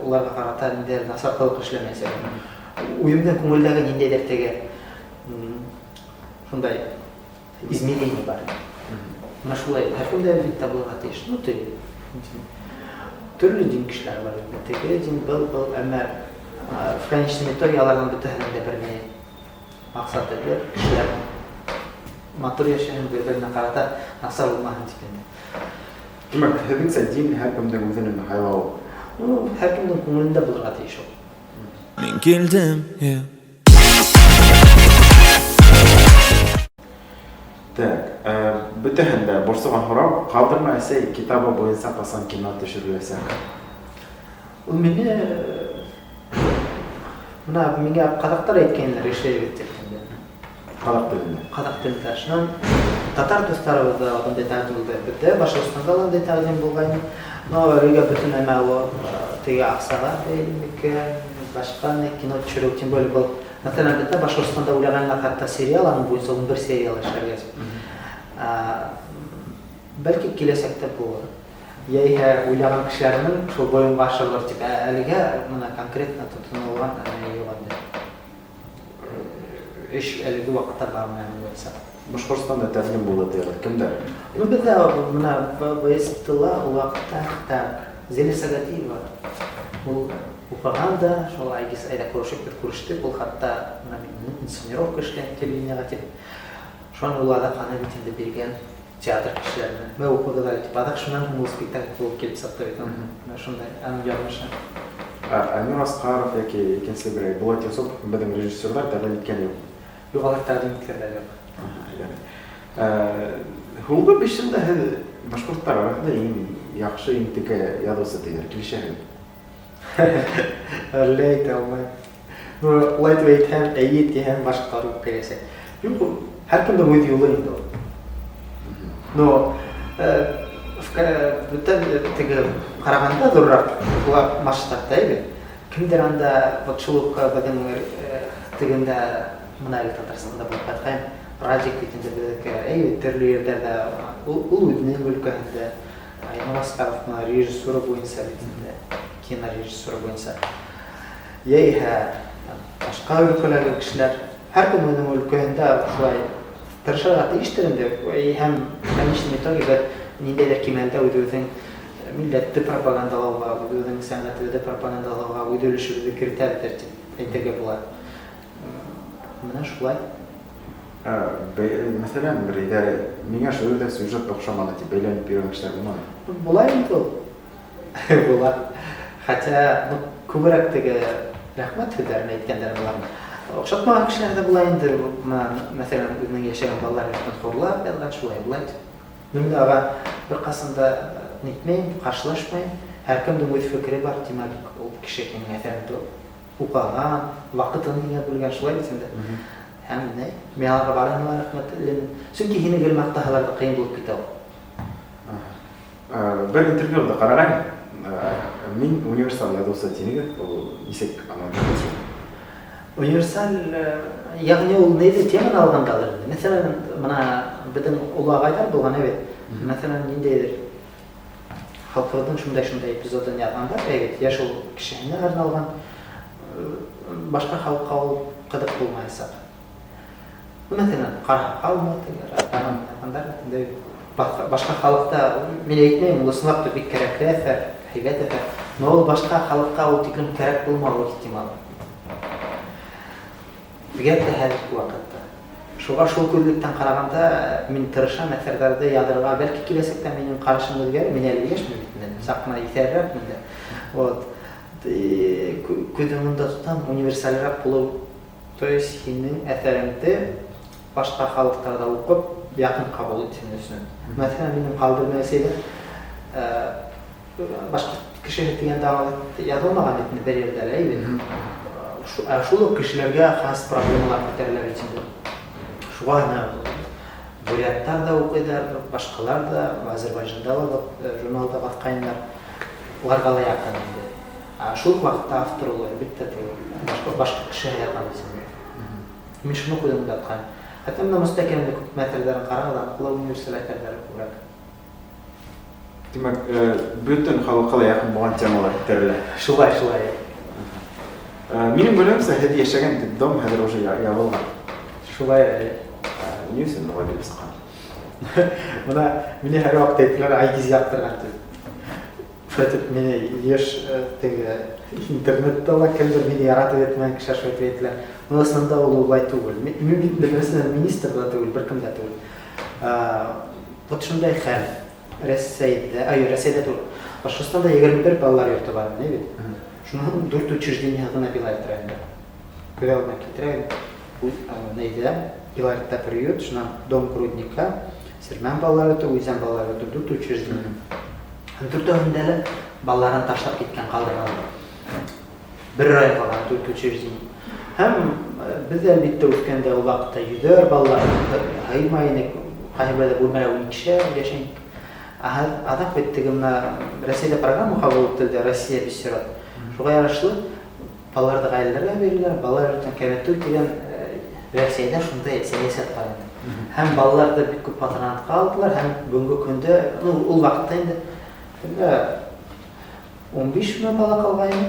уларға ҡарата ниндәйҙер насар ҡылыҡ эшләмәйәсәкмен. Үҙемдең күңелдәге ниндәйҙер теге, шундай измерение бар. Мына шулай һәр кемдә әлбиттә булырға тейеш. Ну, теге төрлө дин кешеләре бар инде. Теге дин, был, был, әммә в конечном итоге аларҙың бөтәһенең дә бер ни маҡсаты бер, кешеләр матур йәшәһен, бер-беренә ҡарата насар булмаһын тип инде. Тимәк, һеҙҙеңсә дин һәр кемдең үҙенең һайлауы? Ну, һәр кемдең күңелендә булырға тейеш ул. Мин килдем, yeah. Так, бөтәһен дә борсоған һорау, Ҡалдырма әсәй китабы буйынса ҡасан кино төшөрөләсәк? Ул мине, мына миңә ҡаҙаҡтар әйткәнләр эшләйбеҙ тип инде. Ҡаҙаҡ телендә? Ҡаҙаҡ телендә. Шунан татар дуҫтарыбыҙ ҙа бындай тәҡдим булды. Беҙҙә Башҡортостанда ла бындай тәҡдим булғайны. Но әлегә бөтөн нәмә ул, теге аҡсаға бәйле микән, башҡа ни кино төшөрөү, тем более был, мәҫәлән, беҙҙә Башҡортостанда уйлағанлар хатта сериал, аның буйынса 11 сериал эшләргә. Бәлки киләсәктә булыр. Йәиһә уйлаған кешеләренең шул бойынға ашырылыр тип, әлегә мына конкретно тотонолған юҡ инде. Эш әлеге ваҡытта бармай буйынса. Башҡортостанда тәҡдим булды тиҙәр. Кемдәр? Ну, беҙҙә мына БСТ-ла ул ваҡытта так, Зәлия Сәғәтиева. Ул уҡыған да, шул Айгиз әйҙә күрешеп, беҙ күрештек. Ул хатта мына мин инсценировка эшләйем телевидениеға тип. Шунан ул аҙаҡ аны бит инде биргән театр кешеләренә. Мә уҡыды ла тип. Аҙаҡ шунан һуң ул спектакль булып килеп сыҡты бит. Мына шундай аның яҙмышы. Айнур Асҡаров йәки икенсе берәй Булат Йосопов беҙҙең режиссерҙар тәҡдим иткән юҡ. Юҡ, алар тәҡдим иткәндәр юҡ. Һуңғы 5 йылда һеҙ башҡорттар араһында иң яҡшы, иң текә яҙыусы тиҙәр. Килешәһегеҙ? Әллә әйтә алмайым. Ну, улай тип әйтһәм, эйе тиһәм, башҡалар үпкәләсәк. Юҡ, һәр кемдең үҙ юлы инде ул. Но Бөтә теге ҡарағанда ҙурыраҡ була масштабта бит. Кемдер анда вот шул уҡ беҙҙең тегендә мына әле Татарстанда булып ҡайтҡайным, Радик бит инде беҙҙеке, әй, төрлө ерҙәрҙә ул үҙенең өлкәһендә, Айнур Асҡаров мына режиссура буйынса бит инде, кинорежиссура буйынса. Йәиһә башҡа өлкәләге кешеләр, һәр кем үҙенең өлкәһендә шулай тырышырға тейештер инде. Һәм в конечном итоге беҙ ниндәйҙер кимәлдә үҙебеҙҙең милләтте пропагандалауға, үҙебеҙҙең сәнғәтебеҙҙе пропагандалауға үҙ өлөшөбөҙҙө керетәбеҙ тип әйтергә була. Мына шулай. Мәҫәлән, бер иҙәре миңә шул ерҙә сюжет оҡшаманы тип бәйләнеп йөрөгән кешеләр булманы? Була инде ул. Була. Хотя, ну, күберәк теге рәхмәт һүҙҙәрен әйткәндәр була. Оҡшатмаған кешеләр ҙә була инде. Мына, мәҫәлән, үҙенең йәшәгән балалар йортон хурлап яҙған, шулай була инде. Мин уға бер ҡасан да нитмәйем, ҡаршылашмайым. Һәр кемдең үҙ фекере бар, тимәк, ул кеше һинең әҫәреңде уҡыған, ваҡытын һиңә бүлгән, шулай бит инде. Һәм ни, мин аларға барыһына ла рәхмәтлемен. Сөнки һине гел маҡтаһалар ҙа ҡыйын булып китә ул. Бер интервьюҙа ҡарағайным. Мин универсаль яҙыусы тинегеҙ, ул нисек аңлатасың? Универсаль, йәғни ул ниндәй теманы алғандалыр инде. Мәҫәлән, мына беҙҙең оло ағайҙар булған бит. Мәҫәлән, ниндәйҙер халҡыбыҙҙың шундай-шундай эпизодын яҙғандар, әйбәт, йә шул кешеһенә арналған, башҡа халыҡҡа ул ҡыҙыҡ булмаясаҡ. Мәҫәлән, ҡараһаҡалмы, яҙғандар, башҡа халыҡта, мин әйтмәйем, ул ысынлап та бик кәрәкле әҫәр, һәйбәт әҫәр, но ул башҡа халыҡҡа ул тиклем кәрәк булмауы ихтимал. Бигерәк тә хәҙерге ваҡытта. Шуға шул күҙлектән ҡарағанда мин тырышам әҫәрҙәрҙе яҙырға, бәлки киләсәктә минең ҡарашым үҙгәрер, мин әле йәшмен бит инде, саҡ ҡына иҫәрерәкмен дә. Вот. Күҙ уңында тотам, универсалыраҡ булыу, то есть һинең әҫәреңде башҡа халыҡтарҙа уҡып, яҡын ҡабул итһен өсөн. Мәҫәлән, минең ҡалдырма әсәйҙә, башҡа кеше тигәндә яҙылмаған бит инде бер ерҙә лә, әйбит. Шул уҡ кешеләргә хас проблемалар күтәрелә бит инде. Шуға ана буряттар ҙа уҡыйҙар, башҡалар ҙа, Азербайжанда ла журналда баҫҡайнылар. Уларға ла яҡын инде. Шул уҡ ваҡытта автор ул, әлбиттә, теге башҡа кеше яҙған бит инде. Мин шуны күҙ уңында тотҡайным. Хатта мына Мостәкәмдә күп мәҫәләләрен ҡарағыҙ, ул универсаль әҫәрҙәре күберәк. Тимәк, бөтөн халыҡҡа ла яҡын булған темалар күтәрелә. Шулай, шулай. Минең белеүемсә, һеҙ йәшәгән дом хәҙер уже ябылған. Шулай. Ни өсөн улай килеп сыҡҡан? Мына мине һәр ваҡыт әйтәләр, Айгиз яҡтырған тип. Шулай итеп мине йыш, теге интернетта ла кемдер мине яратып әйтмәгән кешеләр шулай итеп әйтәләр. Но ысынында ул улай түгел. Мин бит беренсенән министр ҙа түгел, бер кем дә түгел. Вот шундай хәл. Рәсәйҙә, ай, Рәсәйҙә түгел. Башҡортостанда 21 балалар йорто бар, не бит? Шуның 4 учреждение ғына Билайт районында. Күҙ алдына килтерәйем. Нейҙә? Билайтта приют, шунан Дом Грудника, Сирмән балалар йорто, Үҙән балалар йорто, 4 учреждение. Һәм дүртәүһендә лә балаларын ташлап киткән, ҡалдырған. Бер район ҡалған 4 учреждение. Һәм беҙ әлбиттә үҫкәндә ул ваҡытта йөҙәр балалар һыймай инек, ҡайһы берҙә бүлмәлә ун икешәр йәшәй инек. Аҙаҡ бит теге мына Рәсәйҙә программа ҡабул ителде, Россия без сирот. Шуға ярашлы балаларҙы ғаиләләргә биреләр, балалар йортон кәметеү тигән, Рәсәйҙә шундай сәйәсәт бар инде. Һәм балаларҙы бик күп патронатҡа алдылар, һәм бөгөнгө көндә, ну, ул ваҡытта инде, бында ун биш мең бала ҡалғайны.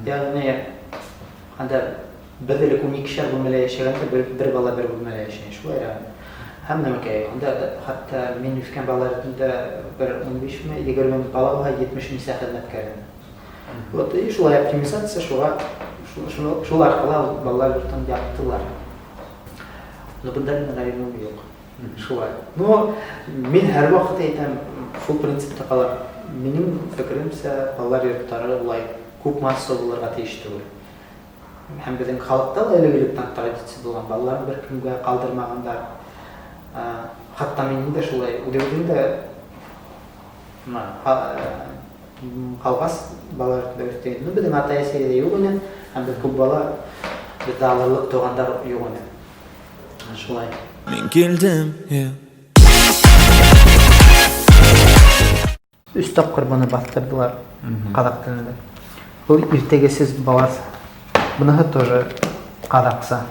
Йәғни, анда беҙ элек ун икешәр бүлмәлә йәшәгәндә, бер бала бер бүлмәлә йәшәй, шулай яғни. Һәм нәмәкәй, анда хатта мин үҫкән балалар йортонда бер ун биш мең, егерме мең бала булһа, етмеш нисә хеҙмәткәр ине. Вот, и шулай оптимизация, шул арҡала балалар йортон яптылар. Но бында минең ғәйебем юҡ. Шулай. Но мин һәр ваҡыт әйтәм, шул принципта ҡалам. Минең фекеремсә, балалар йорттары улай күп масса булырға тейеш түгел. Һәм беҙҙең халыҡта ла элек-электән традиция булған, балаларын бер кемгә ҡалдырмағандар. Хатта минең дә шулай, үҙебеҙҙең дә мына, ҡалғас балалар йортонда үҫтек. Ну, беҙҙең атай-әсәй ҙә юҡ ине, һәм беҙ күп бала, беҙҙе алырлыҡ туғандар юҡ ине. Шулай. Мин килдем, yeah. Өс тапҡыр быны баҫтырҙылар ҡаҙаҡ телендә. Был иртәгесез баласы. Быныһы тоже ҡаҙаҡса.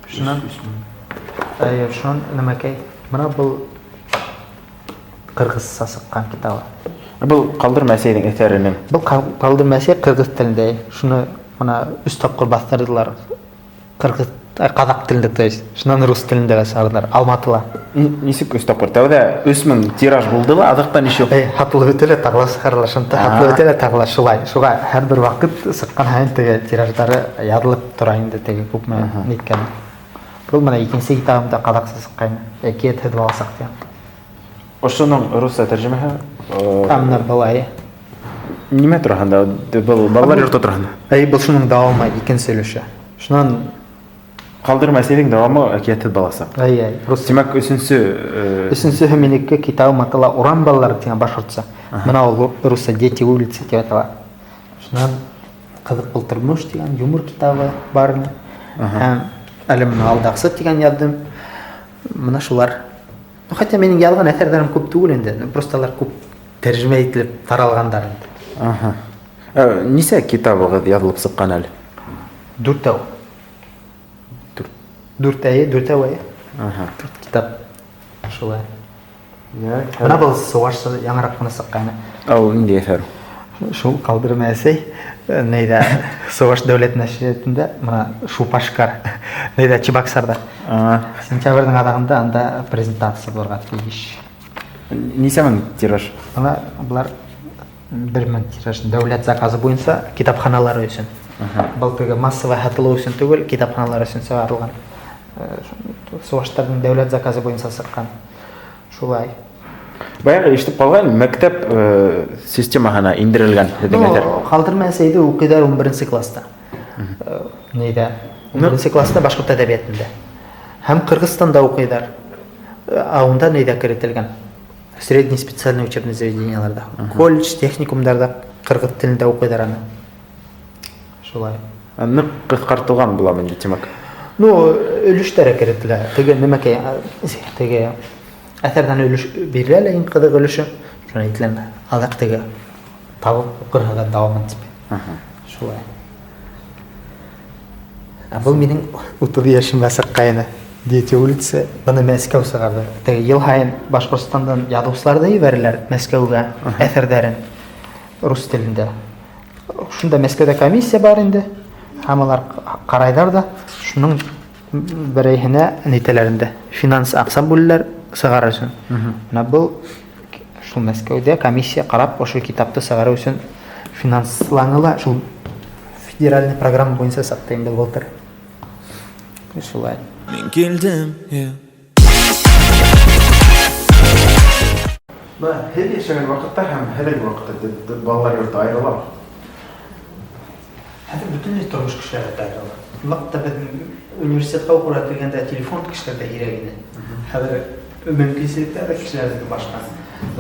Шунан, әйе, шунан нәмәкәй. Бына был ҡырғыҙса сыҡҡан китабы. Был Ҡалдырма әсәйҙең әҫәренең. Был Ҡалдырма әсәй ҡырғыҙ телендә. Шуны бына өс тапҡыр баҫтырҙылар. Ҡырғыҙ, ҡаҙаҡ телендә, то есть. Шунан рус телендә сығарҙылар, Алматыла. Нисек өс тапҡыр? Тәүҙә 3000 тираж булды ла, аҙаҡтан ничек? Эй, һатылып бөтә лә, тағы ла сығаралар. Шунда һатылып бөтә лә, тағы ла шулай. Шуға һәр бер ваҡыт сыҡҡан һайын теге тираждары яҙылып тора инде, теге күпме ниткән. Был бына икенсе китабымда ҡаҙаҡса сыҡҡайны. Әкиәтһеҙ баласаҡ тигән. Ошоноң русса тәржемәһе? Ана былай. Нимә тураһында? Был балалар йорто тураһында. Әй, был шуның дауамы, икенсе өлөшө. Шунан Ҡалдырма әсәйҙең дауамы әкиәтһеҙ баласаҡ. Әй, әй, рус. Тимәк, өсөнсө, Өсөнсөһө минеке китабым атала Урам балалары тигән башҡортса. Бына ул русса Дети улицы тип атала. Шунан Ҡыҙыҡ был тормош тигән юмор китабы бар ине. Һәм әле бына Алдаҡсы тигән яҙҙым. Бына шулар. Ну, хотя минең яҙған әҫәрҙәрем күп түгел инде. Ну, просто улар күп тәржемә ителеп таралғандар инде. Нисә китабығыҙ яҙылып сыҡҡан әле? Дүртәү. Дүрт, әйе, дүртәү, әйе. Дүрт китап. Шулай. Бына был сыуашса яңыраҡ ҡына сыҡҡайны. Ә ул ниндәй әҫәр? Шул Ҡалдырма әсәй, нейҙә, Сыуаш дәүләт нәшриәтендә, бына Шупашкар, нейҙә, Чебоксарҙа. Сентябрҙең аҙағында анда презентация булырға тейеш. Нисә мең тираж? Бына былар 1000 тираж дәүләт заказы буйынса китапханалар өсөн. Был теге массовый һатылыу өсөн түгел, китапханалар өсөн сығарылған. Сыуаштарҙың дәүләт заказы буйынса сыҡҡан. Шулай. Баяғы ишетеп ҡалған мәктәп системаһына индерелгән һеҙҙең әҫәр. Ҡалдырма әсәйҙе уҡыйҙар ун беренсе класста. Нейҙә? Ун беренсе класста башҡорт әҙәбиәтендә. Һәм Ҡырғыҙстанда уҡыйҙар. Ә унда нейҙә керетелгән? Средний специальный учебный заведениеларҙа. Колледж, техникумдарҙа ҡырғыҙ телендә уҡыйҙар аны. Шулай. Ныҡ ҡыҫҡартылған була инде, тимәк. Ну, өлөштәре керетелә. Теге нәмәкәй, теге әҫәрҙән өлөш бирелә лә, иң ҡыҙыҡ өлөшө. Шуны әйтеләм, аҙаҡ теге табып уҡырһығыҙ дауамын тип. Шулай. Ә был минең утыҙ йәшемә сыҡҡайны. Дети улицы. Быны Мәскәү сығарҙы. Теге йыл һайын Башҡортостандан яҙыусыларҙы ебәрәләр Мәскәүгә әҫәрҙәрен рус телендә. Шунда Мәскәүҙә комиссия бар инде. Һәм улар ҡарайҙар ҙа, шуның берәйһенә нитәләр инде. Финанс аҡса бүләләр сығарыр өсөн. Бына был шул Мәскәүҙә комиссия ҡарап ошо китапты сығарыу өсөн финансланыла, шул федеральный программа буйынса сыҡты инде былтыр. Шулай. Мин килдем, yeah. Бына һеҙ йәшәгән ваҡытта һәм хәҙерге ваҡытта балалар йорто айырыламы? Хәҙер бөтөнләй тормош кешеләре айырыла. Ул ваҡытта беҙ университетҡа уҡырға килгәндә телефон кешеләрҙә һирәк ине. Хәҙер мөмкинселектәр ҙә кешеләрҙеке башҡа.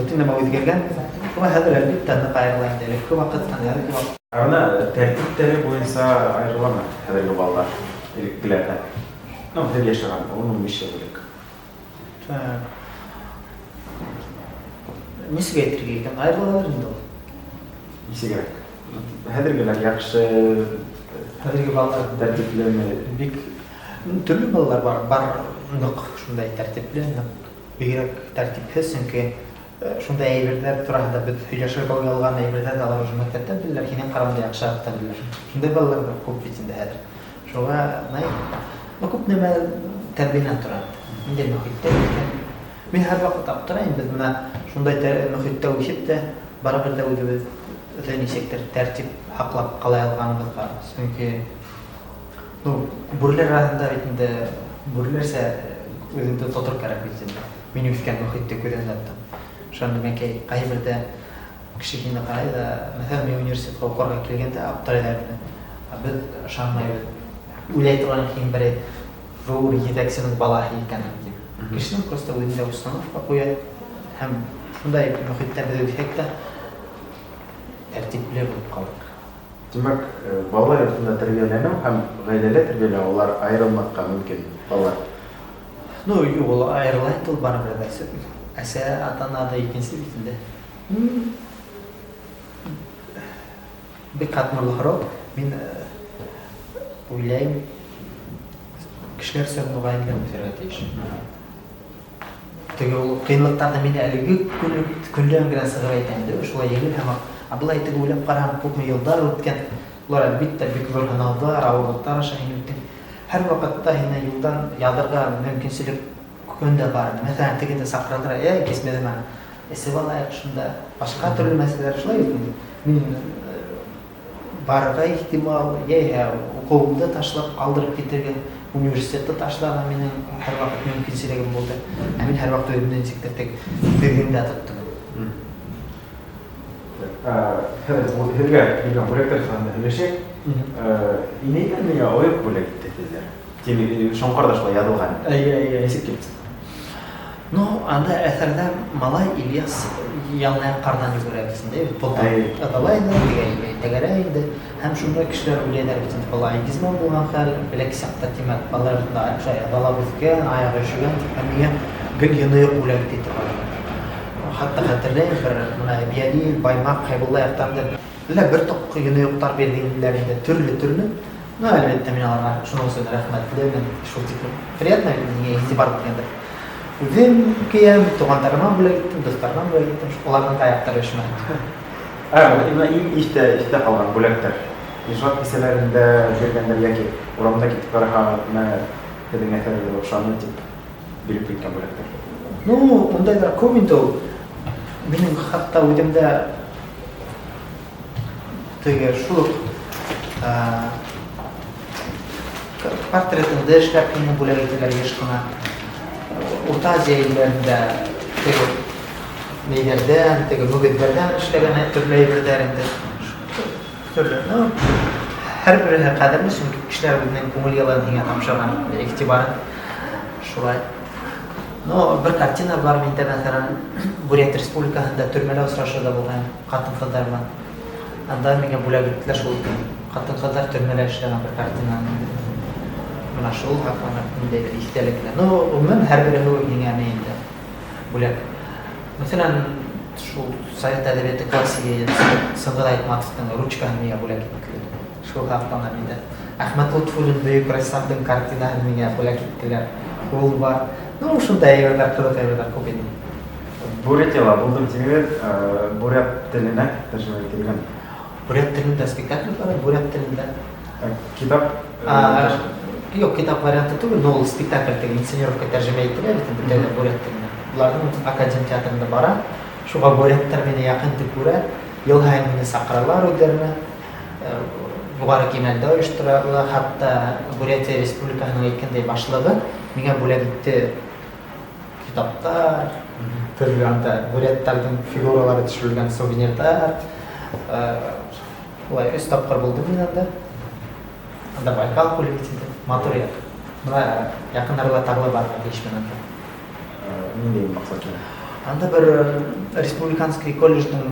Бөтөн нәмә үҙгәргән. Шуға хәҙер әлбиттә ныҡ айырыла инде. Элекке ваҡыттан хәҙерге ваҡыт. Ә бына тәртиптәре буйынса айырыламы хәҙерге балалар элеккеләрҙән? Ну, һеҙ йәшәгән ун биш йыл элек. Так. Нисек әйтергә икән? Айырылалар инде ул. Нисегерәк? Хәҙергеләр яҡшы, Хәҙерге балалар тәртиплеме? Бик төрлө балалар бар. Бар ныҡ шундай тәртипле, ныҡ бигерәк тәртипһеҙ, сөнки шундай әйберҙәр тураһында беҙ һөйләшергә уйлаған әйберҙәр алар уже мәктәптән беләләр, һинән ҡарағанда яҡшыраҡ та беләләр. Шундай балалар бар күп бит инде хәҙер. Шуға, най, ну, күп нәмә тәрбиәнән тора. Ниндәй мөхиттә икән? Мин һәр ваҡыт аптырайым, беҙ бына шундай мөхиттә үҫеп тә, барыбер ҙә үҙебеҙҙе нисектер тәртип һаҡлап ҡала алғаныбыҙға. Сөнки, ну, бүреләр араһында бит инде бүреләрсә үҙеңде тотор кәрәк бит инде. Мин үҫкән мөхитте күҙҙән тоттом. Шунда мәкәй ҡайһы берҙә кеше һине ҡарай ҙа, мәҫәлән, мин университетҡа уҡырға килгәндә аптырайҙар мине. Ә беҙ ышанмайбыҙ. Уйлай торған һин берәй ҙур етәксенең балаһы икәнен тип. Кешенең просто үҙендә установка ҡуя һәм шундай мөхиттә беҙ үҫһәк тә тәртипле булып ҡалдыҡ. Тимәк, балалар йортонда тәрбиәләнеү һәм ғаиләлә тәрбиәләнеү улар айырылмаҫҡа мөмкин балалар. Ну, юҡ, ул айырыла инде ул барыбер ҙә. Әсә, ата-ана да икенсе бит инде. Бик ҡатмарлы һорау. Мин уйлайым, кешеләр всё равно ғаиләлә үҫергә тейеш. Теге ул ҡыйынлыҡтарҙы мин әлеге көндән генә сығып әйтәм инде, шулай еңел һәм ә былай теге уйлап ҡараһаң, күпме йылдар үткән, улар әлбиттә бик ҙур һынауҙар, ауырлыҡтар аша һин үттең. Һәр ваҡытта һине юлдан яҙырға мөмкинселек көн дә бар. Мәҫәлән, тегендә саҡыралар, әй, кисмәҙем аны. Эсеп алайыҡ шунда. Башҡа төрлө мәсьәләләр шулай бит инде. Мин барырға ихтимал, йәиһә уҡыуымды ташлап ҡалдырып китергә, университетты ташларға минең һәр ваҡыт мөмкинселегем булды. Ә мин һәр ваҡыт үҙемде нисектер теге теҙгендә тоттом. Һеҙгә биргән бүләктәр хаҡында һөйләшәйек. Инәйҙәр миңә ойоҡ бүләк итте тиҙәр. Шоңҡарҙа шулай яҙылған. Эйе, эйе. Нисек килеп сыҡты? Ну, анда әҫәрҙә малай Ильяс яланаяҡ ҡарҙан йүгерә бит инде, боҙҙан. Ыҙала инде, тәгәрәй инде. Һәм шунда кешеләр уйлайҙар бит инде, был Айгиз менән булған хәл, бәләкәй саҡта тимәк, балалар шулай ыҙалап үҫкән, аяғы өшөгән тип, һәм миңә гел йоноюҡ бүләк итә торған. Хатта хәтерләйем, бер бына Әбйәлил, Баймаҡ, Хәйбулла яҡтарында әллә бер тоҡ йоноюҡтар биргәнделәр инде, төрлө-төрлө. Ну, әлбиттә, мин уларға шуның өсөн рәхмәтлемен, шул тиклем приятно миңә иғтибар иткәндәр. Үҙем кейәм, туғандарыма бүләк иттем, дуҫтарыма бүләк иттем, уларҙың аяҡтары өшөмәне. Бына иң иҫтә ҡалған бүләктәр. Ижад кисәләрендә биргәндәр йәки урамда китеп барһаң, бына һеҙҙең әҫәрегеҙ оҡшаны тип биреп киткән бүләктәр. Ну, ундайҙар күп инде ул. Минең хатта үҙемдә теге шул уҡ портретыңды эшләп һине бүләк итәләр йыш ҡына. Урта Азия илдәрендә теге нейҙәрҙән, теге мөгөҙҙәрҙән эшләгән төрлө әйберҙәр инде. Төрлө. Ну, һәр береһе ҡәҙерле, сөнки кешеләр үҙенең күңел йылыһын һиңә тапшырған, иғтибарын. Шулай. Ну, бер картина бар миндә, мәҫәлән, Бурят Республикаһында төрмәлә осрашыуҙа булған ҡатын-ҡыҙҙар менән. Анда миңә бүләк иттеләр шул ҡатын-ҡыҙҙар төрмәлә эшләгән бер картинаны. Бына шул һаҡлана ниндәйҙер иҫтәлекле. Ну, ғөмүмән, һәр береһе миңә ни инде бүләк. Мәҫәлән, шул совет әҙәбиәте классигы Сыңғыҙ Айтматовтың ручкаһын миңә бүләк иттеләр. Шул һаҡлана миндә. Әхмәт Лотфуллин бөйөк рәссамдың картинаһын миңә бүләк иттеләр. Ул бар. Ну, шундай әйберҙәр, ҡыҙыҡ әйберҙәр күп ине. Бурятияла булдым тигән, бурят теленә тәржемә ителгән. Бурят телендә спектакль бар, бурят телендә. Китап? Юҡ, китап варианты түгел, но ул спектакль теге инсценировка тәржемә ителә бит инде тәүҙә бурят теленә. Уларҙың академ театрында бара. Шуға буряттар мине яҡын итеп күрә. Йыл һайын мине саҡыралар үҙҙәренә. Юғары кимәлдә ойошторалар. Хатта Бурятия Республикаһының әйткәндәй башлығы миңә бүләк итте китаптар, төрлө анда буряттарҙың фигуралары төшөрөлгән сувенирҙар. Улай өс тапҡыр булдым мин анда. Анда Байкал күле бит инде, матур яҡ. Бына яҡын арала тағы ла барырға тейешмен анда. Ниндәй маҡсат менән? Анда бер республиканский колледждың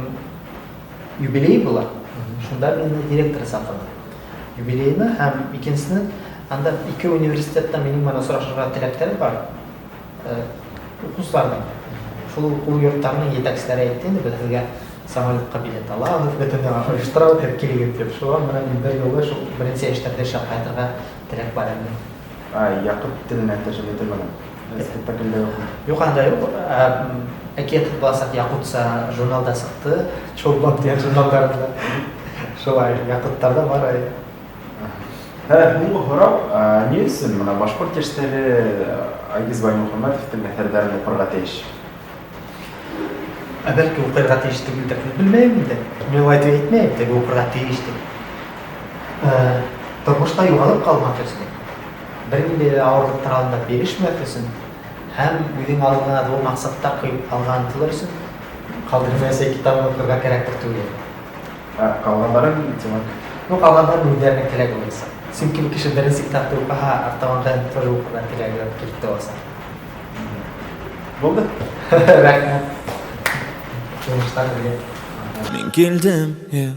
юбилейы була. Шунда мине директор саҡырҙы. Юбилейына һәм икенсеһен анда ике университетта минең менән осрашырға теләктәре бар. Уҡыусыларҙың. Шул уҡыу йорттарының етәкселәре әйтте инде, беҙ һеҙгә самолетҡа билет алабыҙ, бөтөн нәмә ойошторабыҙ, һеҙ килегеҙ тип. Шуға менән мин бер юлы шул беренсе йәштәрҙә эшләп ҡайтырға теләк бар инде. Яҡут теленә тәржемә ителмәгән? Спектаклдә юҡ. Юҡ, анда юҡ. Әкиәт баласаҡ яҡутса журналда сыҡты. Чолпан тигән журналдарында. Шулай, яҡуттарҙа бар. Һуңғы һорау, ни өсөн бына башҡорт йәштәре Айгиз Баймөхәмәтовтың әҫәрҙәрен уҡырға тейеш? Ә бәлки уҡырға тейеш түгелдер, белмәйем инде. Мин улай тип әйтмәйем, теге уҡырға тейеш тип. Тормошта юғалып ҡалмаҫ өсөн, бер ниндәй ҙә ауырлыҡтар алдында бирешмәҫ өсөн һәм үҙең алдына ҙур маҡсаттар ҡуйып алға ынтылыр өсөн Ҡалдырма әсәй китабын уҡырға кәрәктер түгел. Ҡалғандарын, тимәк? Ну, ҡалғандарын үҙҙәренең теләге буйынса. Сөнки кеше беренсе китапты уҡыһа, артабанға тоже уҡырға теләге килеп тыуасаҡ. Булды. Рәхмәт. Уңыштар теләйем. Мин килдем, yeah.